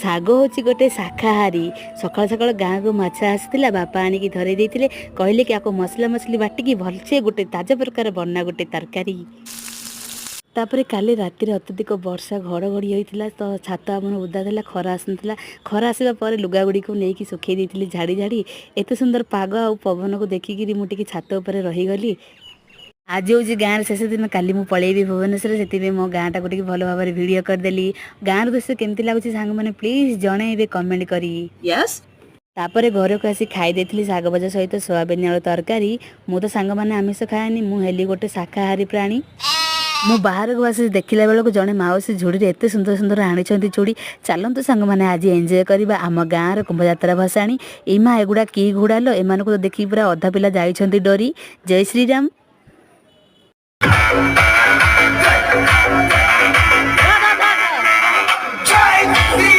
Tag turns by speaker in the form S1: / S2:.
S1: ଶାଗ ହେଉଛି ଗୋଟେ ଶାକାହାରୀ। ସକାଳୁ ସକାଳୁ ଗାଁକୁ ମାଛ ଆସିଥିଲା, ବାପା ଆଣିକି ଧରେଇ ଦେଇଥିଲେ। କହିଲେ କି ଆକୁ ମସଲା ମସଲି ବାଟିକି ଭଲସେ ଗୋଟେ ତାଜା ପ୍ରକାର ବନା ଗୋଟେ ତରକାରୀ। ତାପରେ କାଲି ରାତିରେ ଅତ୍ୟଧିକ ବର୍ଷା ଘଡ଼ଘଡ଼ି ହୋଇଥିଲା, ତ ଛାତ ଆମର ଓଦା ଥିଲା, ଖରା ଆସୁନଥିଲା। ଖରା ଆସିବା ପରେ ଲୁଗା ଗୁଡ଼ିକୁ ନେଇକି ଶୁଖେଇ ଦେଇଥିଲି ଝାଡ଼ି ଝାଡ଼ି। ଏତେ ସୁନ୍ଦର ପାଗ ଆଉ ପବନକୁ ଦେଖିକିରି ମୁଁ ଟିକେ ଛାତ ଉପରେ ରହିଗଲି। ଆଜି ହେଉଛି ଗାଁର ଶେଷ ଦିନ, କାଲି ମୁଁ ପଳେଇବି ଭୁବନେଶ୍ୱର। ସେଥିପାଇଁ ମୋ ଗାଁଟାକୁ ଟିକେ ଭଲ ଭାବରେ ଭିଡ଼ିଓ କରିଦେଲି। ଗାଁର ଦୃଶ୍ୟ କେମିତି ଲାଗୁଛି ସାଙ୍ଗମାନେ, ପ୍ଲିଜ୍ ଜଣେଇବେ କମେଣ୍ଟ କରି।
S2: Yes?
S1: ତାପରେ ଘରକୁ ଆସି ଖାଇ ଦେଇଥିଲି ଶାଗ ଭଜା ସହିତ ସୋୟାବିନ୍ ଆଳୁ ତରକାରୀ। ମୁଁ ତ ସାଙ୍ଗମାନେ ଆମିଷ ଖାଏନି, ମୁଁ ହେଲି ଗୋଟେ ଶାକାହାରୀ ପ୍ରାଣୀ। ମୁଁ ବାହାରକୁ ଆସି ଦେଖିଲା ବେଳକୁ ଜଣେ ମାଉସୀ ଝୁଡ଼ିରେ ଏତେ ସୁନ୍ଦର ସୁନ୍ଦର ଆଣିଛନ୍ତି ଚୁଡ଼ି। ଚାଲନ୍ତୁ ସାଙ୍ଗମାନେ, ଆଜି ଏନ୍ଜୟ କରିବା ଆମ ଗାଁର କୁମ୍ଭଯାତ୍ରା ଭସାଣି। ଏମା, ଏଗୁଡ଼ା କି ଘୋଡ଼ାଲୋ? ଏମାନଙ୍କୁ ତ ଦେଖିକି ପୁରା ଅଧା ପିଲା ଯାଇଛନ୍ତି ଡରି। ଜୟ ଶ୍ରୀରାମ।